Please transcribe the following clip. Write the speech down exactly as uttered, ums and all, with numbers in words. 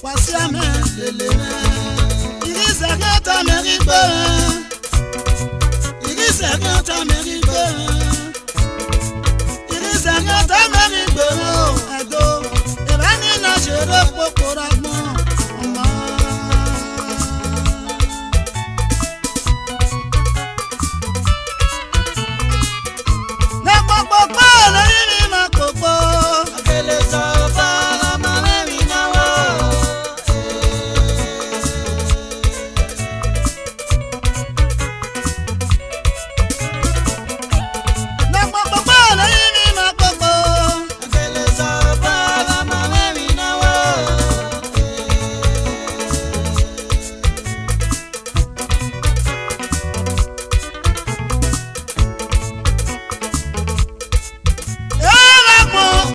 Wa si amẹ lele mwẹ. I ghi zẹgian tama ẹre gbe mwẹ. I ghi zẹgian tama ẹre